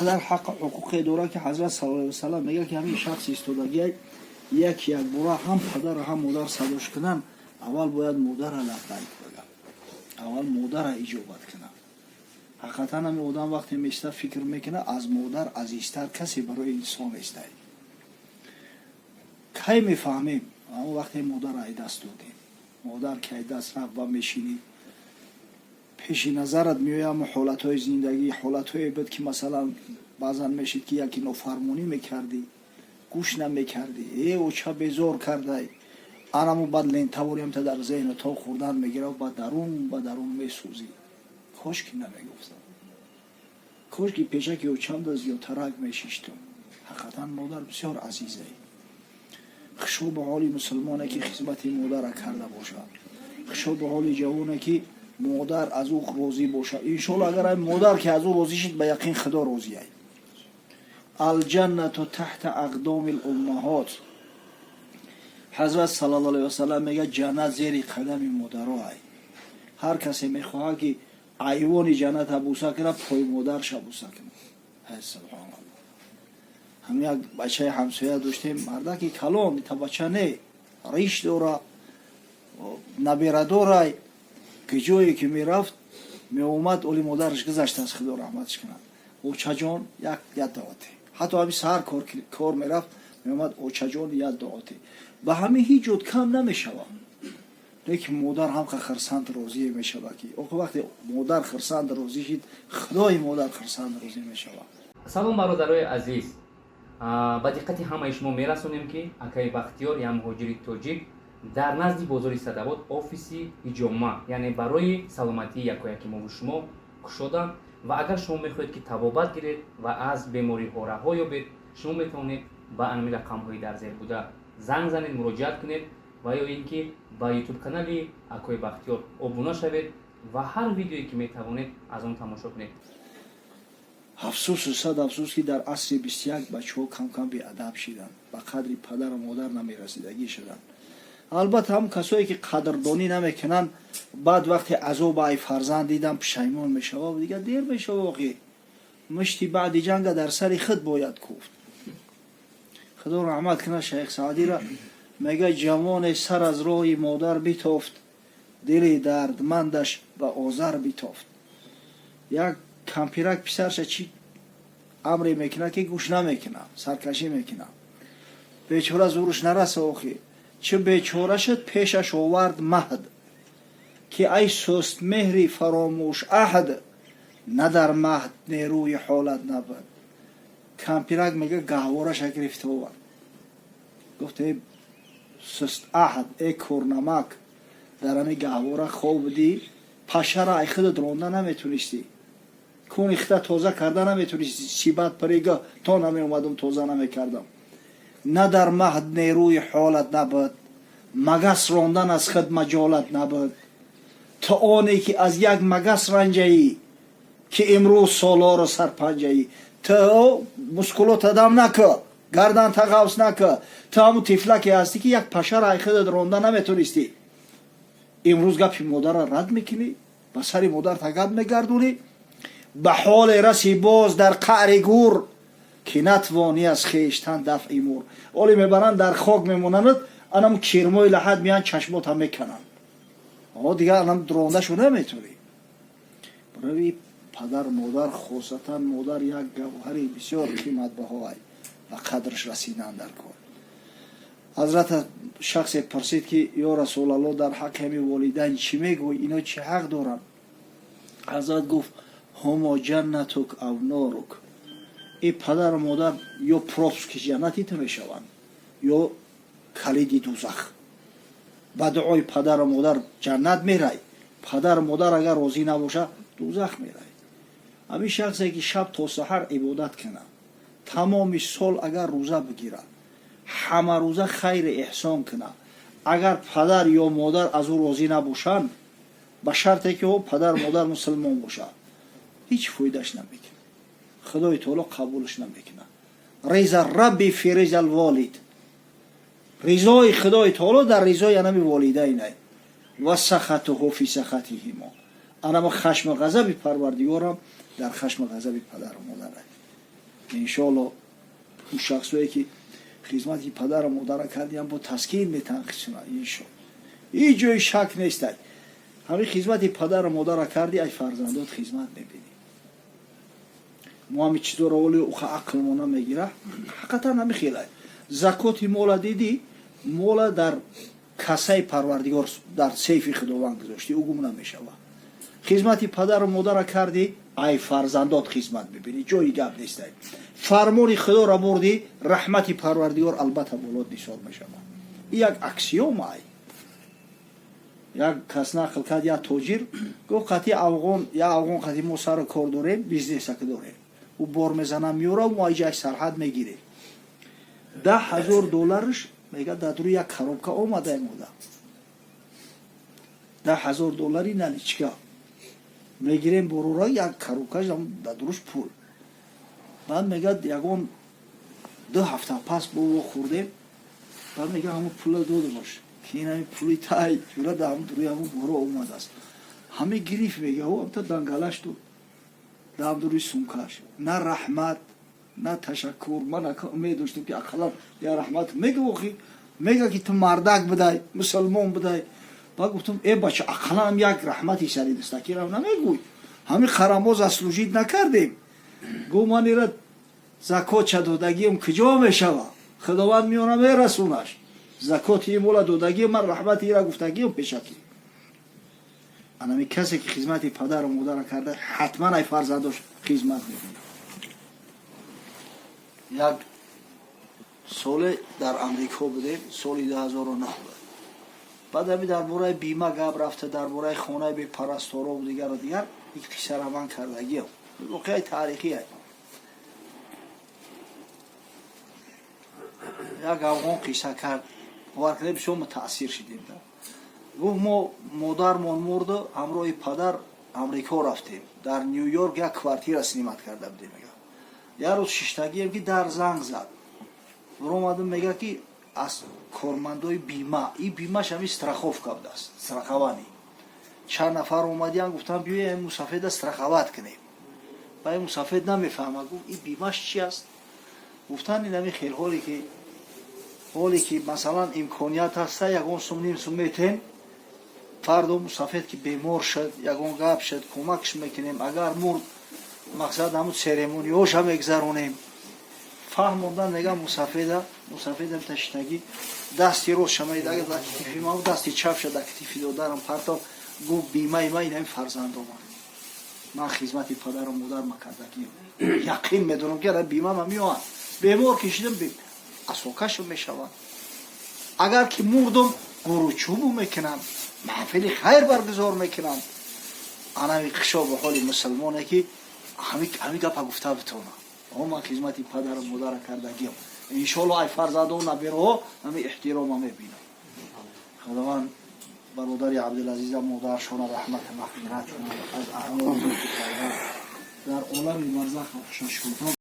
Қадар ҳаққу ҳуқуқе дорад, ки Ҳазрат саллаллоҳу алайҳи васалам мегӯяд, ки ҳамин шахс истодагиай, як якбора ҳам падара, ҳам модар садош кунанд, аввал бояд модара лаббайк бигӯяд, аввал модара иҷобат кунад. Ҳақиқатан, ҳамин одам вақте меиста, фикр мекунад, аз модар азизтар касе барои инсон нестай. Кай мефаҳмем? Ҳамон вақте модар ай даст додем. Модар ки ай даст рафт ва мешинӣ, пеши назарат меояд ҳама ҳолатҳои зиндагӣ, ҳолатҳое буд, ки масалан, баъзан мешид, ки яке нофармонӣ мекардӣ, гӯш намекардӣ, э, оча безор кардай, анаму баъд лентавориамта дар зеҳну то хӯрдан мегирад, ба дарун ба дарун месӯзӣ. Кош ки намегуфтам, кош ки пешаки очамда зиёдтарак мешиштум. Ҳақиқатан, модар бисёр азизае. Хушо ба ҳоли мусулмоне, ки хизмати модара карда бошад. Хушо ба ҳоли ҷавоне, ки модар аз ӯ розӣ бошад. Иншоалло, агар ай модар ки аз ӯ розӣ шид, ба яқин Худо розиай. الجنة تحت أقدام الأمهات. Ҳазрат саллаллоҳу алайҳи васалам мегӯяд, ҷаннат зери қадами модаро ай. Ҳар касе мехоҳад, ки айвони ҷанната буса кунад, пои модарша буса кунад. Субҳоналлоҳ! Ҳам як бачаи ҳамсоя доштем, мардаки калон, та бача не, риш дора, наберадорай. Ки ҷое ки мерафт, меомад, оли модараш гузаштааст, Худо раҳматш кунад. Очаҷон, як як дуоте. Ҳатто ҳами саҳар кор мерафт, меомад, очаҷон, як дуоте. Ба ҳамин ҳеҷ ҷод кам намешавад, лекин модар ҳам хирсанд розие мешавад, ки охи вақте модар хирсанд розӣ шид, Худои модар хирсанд розӣ мешавад. Салом, бародарои азиз! Ба диққати ҳамаи шумо мерасонем, ки акаи Бахтиёр, як муҳоҷири тоҷик, дар назди бозори Садавот офиси ҳиҷома, яъне барои саломатии якояки мову шумо кушоданд. Ва агар шумо мехоҳед, ки табобат гиред ва аз бемориҳо раҳо ёбед, шумо метавонед ба анами рақамҳои дар зер буда занг занед, муроҷиат кунед ва ё ин ки ба Ютуб канали акои Бахтиёр обуна шавед ва ҳар видеое ки метавонед, аз он тамошо кунед. Афсӯсу сад афсӯс, ки дар асри 21 бачаҳо кам-кам беадаб шиданд, ба қадри падару модар намерасидагӣ шуданд. Албатта, ҳам касое ки қадрдонӣ намекунанд, баъд вақте азоба ай фарзанд дидам, пушаймон мешава, дигар дер мешава. Охи, мушти баъди ҷанга дар сари худ бояд куфт. Худо раҳмат кунад Шайх Саъдира, мега: ҷавоне сар аз роҳи модар битофт, дили дардмандаш ба озар битофт. Як кампирак писарша чӣ амре мекунад, ки гӯш намекунад, саркашӣ мекунад. Бечора зӯрш нараса, охи чӣ бечора шуд, пешаш овард маҳд, ки ай сустмеҳри фаромӯш аҳд, на дар маҳд нерӯи ҳолат набуд. Кампирак мега, гаҳвораша гирифта овард, гуфт: э суст аҳд, э кӯрнамак, дар ҳами гаҳвора хоб будӣ, пашара ай худат ронда наметунистӣ, куни хита тоза карда наметунистӣ, сибат парига то намеомадам, тоза намекардам. На дар маҳд нерӯи ҳолат набуд, магас рондан аз худ маҷолат набуд. То оне ки аз як магас ранҷаӣ, ки имрӯз солору сарпанҷаӣ, ту мускулота дам накӣ, гардан тағавс накӣ. Ту ҳамун тифлаке ҳастӣ, ки як пашара ай худат ронда наметонистӣ. Имрӯз гапи модарра рад мекунӣ, ба сари модар тагап мегардонӣ. Ба ҳоле раси боз дар қаъри гур, ки натвонӣ аз хештан дафъи мур. Оле мебаранд, дар хок мемонанд, анам кирмои лаҳат меян, чашмота мекананд. О, дигар анам рондашу наметонӣ. Барои падар, модар, хосатан модар, як гавҳари бисёр қиматбаҳоай, ба қадрш расидан дар кор. Ҳазрат шахсе пурсид, ки ё Расулалло, дар ҳаққи ҳами волидайн чӣ мегӯй, ино чӣ ҳақ доранд? Ҳазрат гуфт: هما جنتك أو نارك. И падару модар ё пропуски ҷаннати ту мешаванд, ё калиди дузах. Ба дуои падару модар ҷаннат мерай, падару модар агар розӣ набоша, дузах мерай. Ҳамин шахсе ки шаб то саҳар ибодат кунад, тамоми сол агар рӯза бигирад, ҳама рӯза хайри эҳсон кунад, агар падар ё модар аз ӯ розӣ набошанд, ба шарте ки ӯ падар модар мусулмон бошад, ҳеҷ фоидаш намекунад, Худои таоло қабулш намекунад. رضا الرب في رضا الوالد. Ризои Худои таоло дар ризои анами волидайнай و سخطه في سخطهما. Анама хашму ғазаби Парвардигорам дар хашму ғазаби падару модарай. Иншоалло, ӯ шахсое ки хизмати падару модара кардиам, бо таскин метанқисона, иншо. Ҳеҷ ҷои шак нестай. Ҳамин хизмати падару модара кардӣ, ай фарзандот хизмат мебинӣ. Мо ҳами чизоро оли уха ақлмо намегира. Ҳақиқатан ҳами хелай. Закоти мола дидӣ, мола дар кассаи Парвардигор, дар сейфи Худованд гузоштӣ, ӯ гум намешавад. Хизмати падару модара кардӣ, ай фарзандот хизмат мебинӣ, ҷои гап нестай. Фармони Худоро бурдӣ, раҳмати Парвардигор албатта болот нисор мешавад. И як аксиома ай. Як кас нақл кард, як тоҷир гуфт: қати афғон, як афғон қати мо сару кор дорем, бизнесак дорем. Ӯ бор мезана, меёра, мо айҷай сарҳад мегирем. 10 000 долларш, мега, дар дури як коробка омада мода. 10 000 доллари наличка мегирем, борора як коробкаш, дар дуруш пул. Баъд мегад, ягон 2 ҳафта пас бо хӯрдем. Баъд мега, ҳамун пула додамаш, ки ин ҳами пули тай ҷура дар ҳамун дуруи ҳамун боро омадааст. Ҳаме гирифт, мега, амта дангалаш дод, дар дуруи сумкаш. На раҳмат, на ташаккур. Ман умед доштам, ки ақаллан я раҳмат мега. Охи мега, ки ту мардак будай, мусулмон будай. Баъд гуфтам: э бача, ақаллан як раҳмати сари дастакирам намегӯй, ҳами қарамо заслужить накардем. Гуфт: ман ира закотча додагиам, куҷо мешава? Худованд меёна мерасонаш. Закоти имола додагиам, ман раҳмати ира гуфтагиам пешакӣ. Анами касе ки хизмати падару модара карда, ҳатман ай фарзандош хизмат мекунад. Як соле дар Амрико будем, соли 2009 буд. Баъд ами дар бораи бима гап рафта, дар бораи хонаи бепарасторову дигару дигар. Ик қиссара ман кардагиам, воқеаи таърихие. Як афғон қисса кард, бовар кунед, бисёр мутаассир шидем. Гуфт: мо модармон мурду, ҳамроҳи падар Амрико рафтем, дар Ню Йорк як квартира снимать карда будем. Мега, як рӯз шиштагием, ки дар занг зад. Баромадам, мега, ки аз кормандои бима. И бимаш ҳами страховка будааст, страхование. Чанд нафар омадиян, гуфтан: биёем, мусафеда страховать кунем. Ба мусафед намефаҳмад, гуфт: ин бимаш чи аст? Гуфтан: ин ҳами хел, ҳоле ки масалан имконият ҳаста, ягон сум, ним сум метем, фардо мусафед ки бемор шуд, ягон гап шуд, кӯмакш мекунем, агар мурд, мақсад ҳамун церемониҳоша мегзаронем. Фаҳмондан. Мега, мусафеда таштагӣ, дасти рост шамаид, агар дар китифи ма, дасти чапша дар китифи додарам партов. Гуфт: бимаи ма ин ҳами фарзандоман, ман хизмати падару модар ма кардагиам, яқин медонам, ки ара бимама меояд, бемор ки шидам, асокашо мешавад, агар ки мурдум, гуручубу мекунам, маҳфили хайр баргузор мекунам. Анами хишобу ҳоли мусулмоне ки ҳами гапа гуфта битонам: о, ман хизмати падару модара кардагиам, иншоалло ай фарзандо, набираҳо ҳами эҳтирома мебинам. Худованд бародари Абдулазиза, модаршона раҳмат, мағфират кунад, аз аъмоли дар олами барзах шошкунон.